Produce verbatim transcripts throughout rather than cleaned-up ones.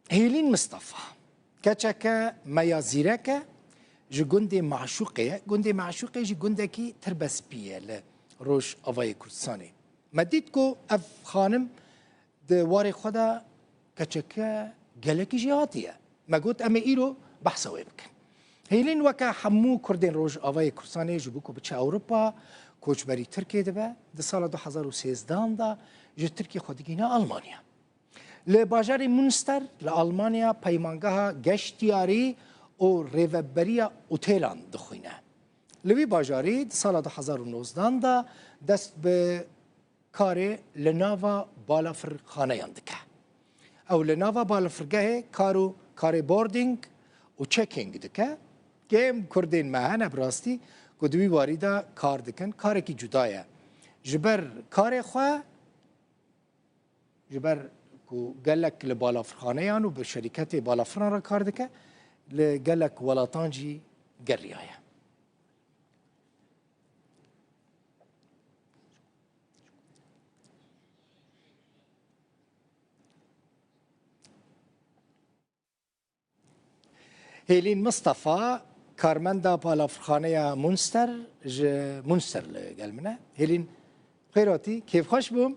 Hêlîn Mistefa, keçeke me ya zîrek e, ji gundê Maşûqê ye. Gundê Maşûqê jî gundekî tirbespî ye li Rojavayê Kurdistanê. Me dît ku ev xanim di warê xwe de keçeke gelekî jêhatî ye. Me got, em ê îro behsa wê bikin. Hêlîn weke hemû Kurdên Rojavayê Kurdistanê ji bo ku biçe Ewropa, koçberî Tirkiyê dibe. Di sala du hezar û sêzdehan de ji Tirkiyê xwe digihîne Almanya. Li bajarê Münster li Almanya peymangeha geştiyarî û rêveberiya otêlan dixwîne. Li wî bajarî di sala du hezar û nozdehan de dest bi karê li nava balafirxaneyan dike. Ew li nava balafirgehê kar û karê boarding û checking dike. Kêm Kurdên me hene bi rastî ku di wî warî de kar dikin. Karekî cuda ye. Ji ber karê xwe, ji ber ku gelek li balafirxaneyan û bi şerîketê balafiran re kar dike, li gelek welatan jî geriyaye. Hêlîn Mistefa, karmenda balafirxaneya Munster, ji Munster li gel min e. Hêlîn, xêr hatî, kêfxweş bûm.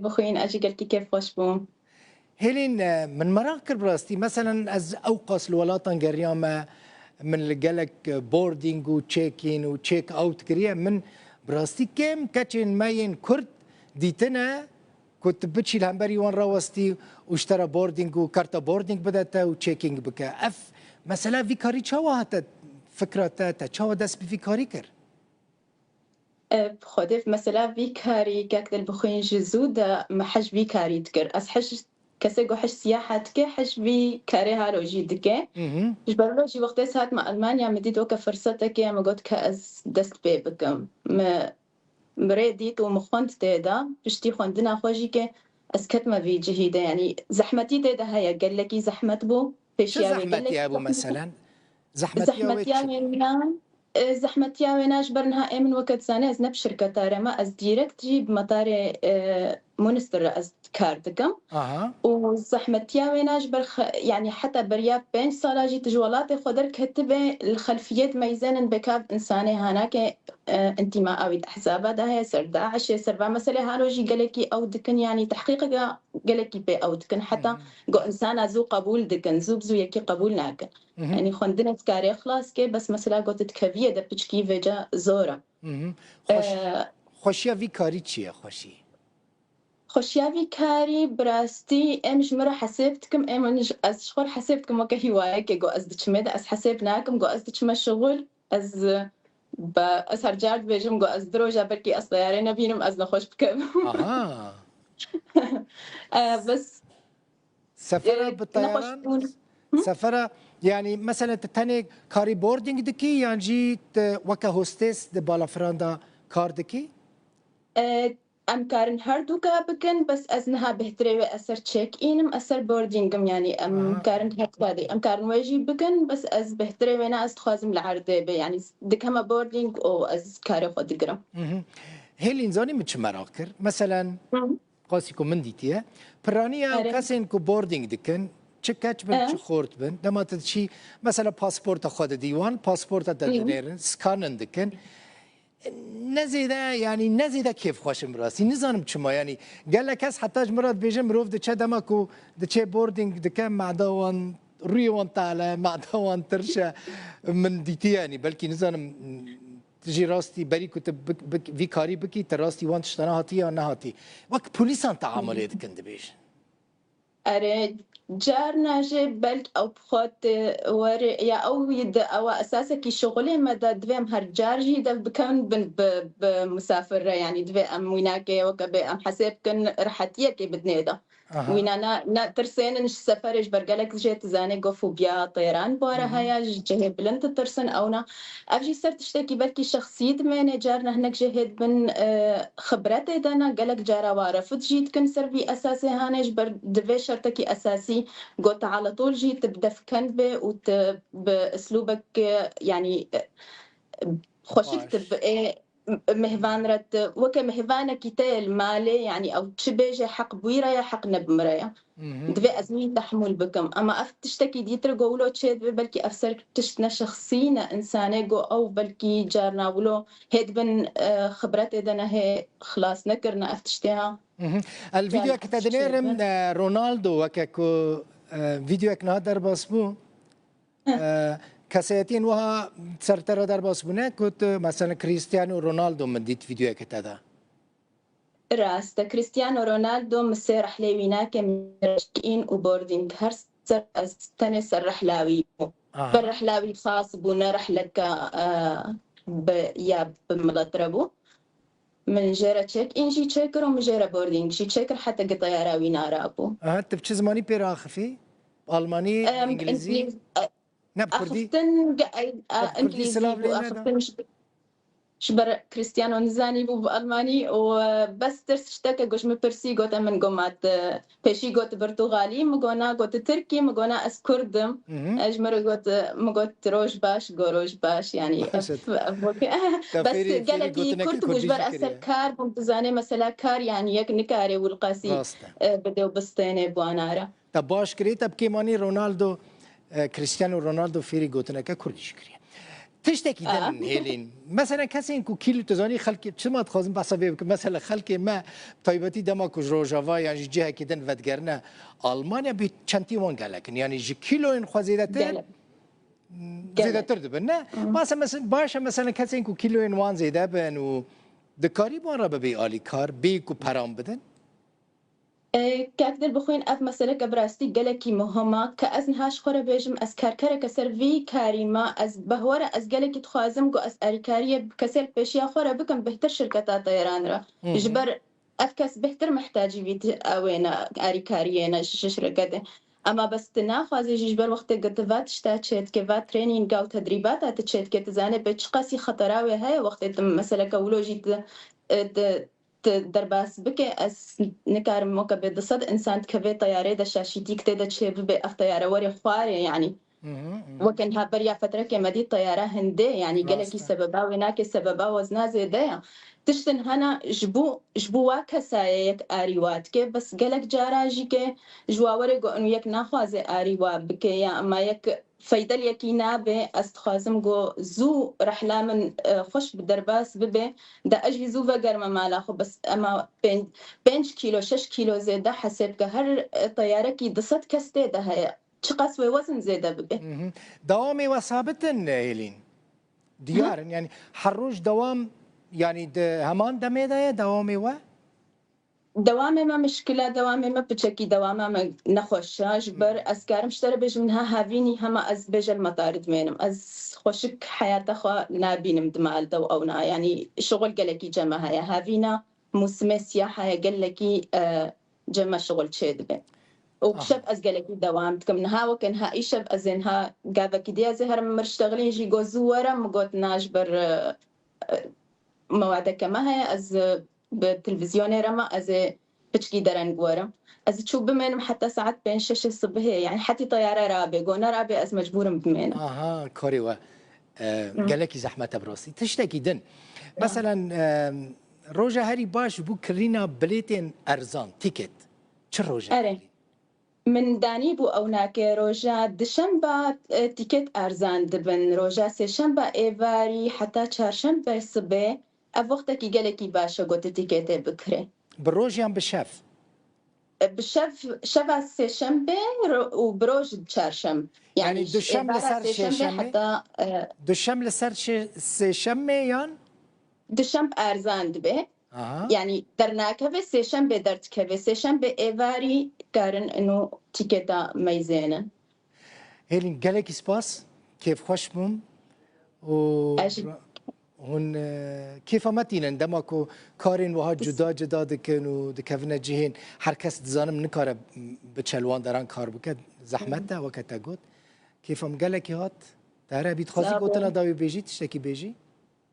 Bixwîn, ez jî gelkî kêfxweş bûm. Hêlîn, e, min meraq kir bi rastî. Meselen, ez ewqas li welatan geriyame, min li gelek, e, boarding û check-in û check-out kiriye. Min bi rastî kêm keçên me yên Kurd dîtine ku tu biçî li hemberî wan rawestî û ji te re boarding û karta boarding bide te û checking bike. Ev mesela vî karî çawa hate fikra te, te çawa dest bi vî karî kir? E, Xwedê mesela vî karî kek dil bixwîn ji zû de me hej vî karî dikir. Ez hej kesê ku hej siyaha dike, hej vî karê halo jî dike. Mhm. Ji ber wilo jî wextê ez hatime Almanya, min dît weke firsetekê, min got ka ez dest pê bikim. Me Bi rê dît û min xwend tê de, piştî xwendina xwe jî ke ez ketime vî cihî de, yanî zehmetî tê de heye, gelekî zehmet bû, Çi pêşiya wê zehmetî gelekî hebû zehmet. Meselen? Zehmetiya wê Zehmetiya çi bû? Wêna, e, zehmetiya wêna ji ber niha ê min weke dizane ez ne bi şirketa re me, ez dîrekt jî bi metarê, e, Munster re ez kar dikim. Aha. Û zehmetiya wêna ji ber xe-, yanî heta beriya pênc sala jî tu ji welatê xwe derketibe, li xelfiyê dimeyzênin bêkav insanê hanake, e, intîmaa wî di ehzaba de heye, ser DAIŞê, ser va meselê halo jî gelekî ew dikin, yanî tehqîqeke gelekî pê ew dikin. Heta Hı hı. go insana zû qebûl dikin, zû bi zû yekî qebûl nakin. Hı hı. Yanî xwendinê dikarê xilas ke, bes mesela go tu dikeviyê de piçkî vêca zor e. Hı hı. Xweş-, E, xweşiya vî karî çi ye, xweşî? Xweşiya vî karî bi rastî em ji min re hesêb dikim, em min ji, ez ji xwe re hesêb dikim weke hîwayeke, go ez diçimê de ez hesêb nakim, go ez diçime şixul, ez, ba, ez her car dibêjim, go ez du roja belkî ez teyarê nebînim, ez nexweş bikim. Aha. E, bes, Sefera e, bi nexweş teyaran, bûn. Hı? Sefera, yanî mesela tu tenê karî boarding dikî yan jî tu weke hostess di balafiran de kar dikî? E, Em karin her du ka bikin, bes ez niha bêhtirê wê ez ser check-in im, ez ser boarding im, yanî em Aha. karin her du ka de. Em karin wê jî bikin, bes ez bêhtirê wêna ez dixwazim li erdê be, yanî dikeme boarding û ez karê xwe digirim. Mhm. Hêlîn, zanî min çi meraq kir? Meselen, Hı. qasî ku min dîtiye, piraniya Erê. kesên ku boarding dikin, çi keç bin, Hı. çi xort bin, dema tu diçî, mesela pasporta xwe didî wan, pasporta te Hı. dinêrin, scanin dikin. Ne zêde, yanî ne zêde kêfxweş im bi rastî. Nizanim çima, yanî gelek kes heta ji min re dibêjin, mirov diçe dema ku diçe boarding dike, mada wan, rûyê wan tal e, mada wan tirş e. Min dîtiye, yanî belkî nizanim, tu jî rastî berî ku tu bik-, bik-, vî karî bikî, tu rastî wan tiştana hatî ya nehatî. Wek polîsan teamulê dikin dibêjin. Erê, carna jî belk ew bi xwe tê were, ya ew yî di ewa esasekî şixulê me de divê em her car jî dev bikevin bin bi, bi misafir re, yanî divê em wînakê weke bê em hesê bikin rehetiyekê bidinê de. Aha. Wîna ne, ne tirsênin ji seferê ji ber gelek jê tu zanê go fobiya têran bi were Hı hı. heye, ji cihê bilind ditirsin ewna. Ev jî ser tiştekî belkî şexsî dimêne, carna hinek jê hê dibin, e, xibretê de ne, gelek cara wa refûd jî dikin ser vî esasê hanê, ji ber divê şertekî esasî go tu aletol jî tu bi defkend bê û tu bi eslûbek, e, yanî, e, xweşik tu Baş. bi ê mihvan re tu, weke mihvanekî te ye li malê, yanî ew çi bêje heq bi wî re ye, heq ne bi min re ye. Divê ez wî tehmûl bikim. Ema ev tiştekî dîtir go wilo çê dibe, belkî ev ser tişt ne şexsî, ne însanê, go ew belkî carna wilo hê dibin, e, xibretê de nehê xilas nekirine ev tiştê ha. Mhm. El vîdeoyek te dinêrim, e, Ronaldo weke ku, e, vîdeoyek niha derbas bû. E, kesayetiyên wiha ser te re derbas bûne ku tu, mesela, Cristiano Ronaldo min dît vîdeoyeke te de. Rast e, Cristiano Ronaldo min sê rehlê wî nake, min check-in û boarding her ser ez tenê ser rehla wî bû. Aha. Ber rehla wî xas bû, ne rehleke, e, bi, ya bi milet re bû. Min jê re check-in jî çêkir û min jê re boarding jî çêkir heta gi teyara wî nara bû. Aha, tu bi çi zimanî pê re axifî? Almanî, Em, îngilîzî? Îngilîz, e, Ne bi kurdî? Axiftin, ge-, e, e, Ne bi kurdî, îngilîzî silav bû, lê neda? Axiftin ji, ji ber Cristiano nizanî bû bi almanî û, e, bes tirs tişteke got, ji min pirsî, gote min, go ma tu pêşî got birtugalî, min go na, got tirkî, min go na ez kurd im. Mhm. E, ji min re got, min got roj baş, go roj baş, yanî Baş ev, e. Ev weke. Te Bes fêrî, fêrî gelekî gotinekî kurt bû, kurdî ji ber jî ez ser kiriye. Kar bûm, tu zanê mesela kar, yanî yek nikare wilqasî, Rast e. E, bide û bistêne bi wana re. Te baş kirî, te bi kêmanî Ronaldo, e, Cristiano Ronaldo fêrî gotineke kurdî jî kiriye. Tiştekî din, Hêlîn. Mesela kesên ku kîlo, tu zanî xelkê, çima dixwazim behsa vê bikim? Mesela xelkê me, taybetî dema ku ji Rojava yan jî cihekî din vedigerine Almanya, bê çentî wan gelek in. Yanî ji kîloyên xwe zêdetir, Gelek. m, Gelek. Zêdetir dibin, ne? Hı. Masa mes-, baş e, mesela kesên ku kîloyên wan zêde bin û dikarî wan re bibê alîkar, bê ku peran bidin? E, kak Dilbixwîn, ev meseleke bi rastî gelekî muhim e. Ke ez niha ji xwe re bêjim, ez karkereke ser vî karî me, ez behwere, ez gelekî dixwazim ku ez alîkariyê bi kesê li pêşiya xwe re bikim, bêhtir şirketa teyeran re. Hı hı. Ji ber ev kes bêhtir mihtacî vî ti-, ew ê ne, alîkariyê ne ji, ji şirketê. Ema bes tu naxwazî jî, ji ber wextê ku tu va tişta çêdikê, va traininga û tedrîbata tu çêdikê, tu zanê bê çiqasî xetera wê heye, wextê tu meseleke wilo jî tu, e, tu tu derbas bike, ez nikarim weke bê du sed însan dikeve teyarê de, şaşîtîk tê de çê bibe, ev teyare were xwarê, yanî. Hı hı, hı hı. Weke niha beriya fetrekê me dît teyara hindê, yanî gelekî Rast e. Sebeba wê nake sebeba wezna zêde ya. Tiştin hene ji bo, ji bo wa kesayê yek arî wa dike, bes gelek cara jî ke ji wa were go û yek naxwaze arî wa bike ya, ema yek feydeliyekî nabe, ez dixwazim go zû rehla min, e, xweş bi derbas bibe, da ez jî zû vegerime mala xwe, bes ema pênc, pênc kîlo, şeş kîlo zêde hesê bike. Her, e, teyarekî du sed kes tê de heye. Çiqas wê wezin zêde bibe. Mhm. Dewamê we sabit in, Hêlîn? Diyar in, Hı? Yanî her roj dewam, yanî di heman demê de ye dewamê we? Dewamê me mişkila, dewamê me piçekî dewama me nexweş e. Ji ber Hmm. ez karim ji te re bêjim niha havînî hema ez bêje li metarî dimênim. Ez xweşik heyata xwe nabînim di mal de û ewna. Yanî şixul gelekî cem me heye. Havîna mûsimê siyah heye, gelekî, e, cem me şixul çêdibe. Û Aha. şev ez gelekî dewam dikim. Niha weke niha îşev ez ê niha gavekî dî ez ê herim mir ştexilîn jî got zû were, min got na ji ber, e, e, mewadeke me heye, ez, e, bi televîzyonê re me, ez ê piçkî dereng werim. Ez ê çû bimênim heta saet pênc şeşê sibihê, yanî hetî teyare rabe, go nerabe ez mecbûrim bimênim. Aha, karê we, e, Hı. gelekî zehmet e bi rastî. Tiştekî din. Ya. Meselen, e, roja herî baş bû kirîna bilêtên erzan, tîket. Çi roja Erê. herî? Min danî bû ew nake roja dişemba, e, tîket erzan dibin. Roja sêşemba êvarî heta çarşembe sibê ev wextekî gelekî baş e ku tu tîketê bikirê. Bi roj yan bi şev? E, bi şev, şeva sêşembe ro-, û bi roj çarşem. Yanî Yanî duşem li êvara ser sêşembe sêşemê? heta, e, Duşem li ser şe-, sêşemê yan? Duşemb erzan dibe. Aha. Yanî dernakeve, sêşembe derdikeve. Sêşembe êvarî karin ino tîketa meyzênin. Hêlîn, gelekî spas. Kêfxweş bûm. Û Ez jî. hûn, e, kêfa me tînin. Dema ku karên wiha cuda cuda dikin û dikevine cihên, her kes dizanim nikare bi çelwanderan kar bike. Zehmet e, weke te got. Kêfa min gelekî hat. Te here bî dixwazî Sağ ol. gotina dawî bêjî, tiştekî bêjî?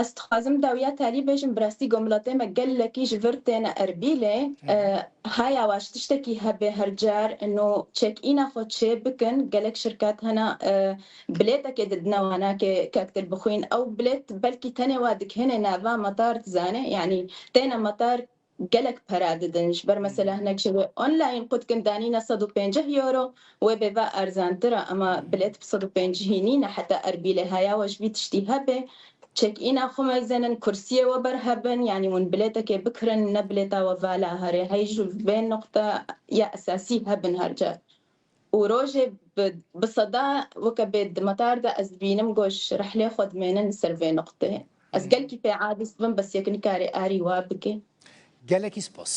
Ez dixwazim dawiya talî bêjim, bi rastî ku miletê me gelekî ji vir têne Erbîlê. E, haya waş tiştekî hebe her car, no check-in-a xwe çê bikin. Gelek şirket hene, e, bilêtekê didine wana ke kektir bixwîn. Ew bilêt belkî tenê wa dikihêne nava metar dizane. Yanî têne metar gelek pera didin. Ji ber mesela hinek ji wê online qutkin danîne sed û pêncî euro, wê bê va erzantir e, ama bilêt bi sed û pêncî nîne, heta Erbîlê haya we ji vî tiştî hebe. Check-in-a xwe mezenin, kursiyê we ber hebin, yanî hûn bilêtekê bikirin, ne bilêta we vala here. Hey ji vê nuqta ya esasî hebin her car. Û rojê bi, bi seda weke bê di metar de ez dibînim ku ji rehlê xwe dimênin li ser vê nuqtê. Ez gelkî pê aciz dibim, bes yek nikarê arî wa bike. Gelekî spas.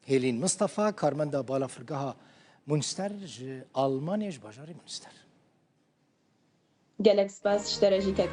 Hêlîn Mistefa, karmenda balafirgeha Münster ji Almanyê, ji bajarê Münster. Gelek spas ji te re jî kek.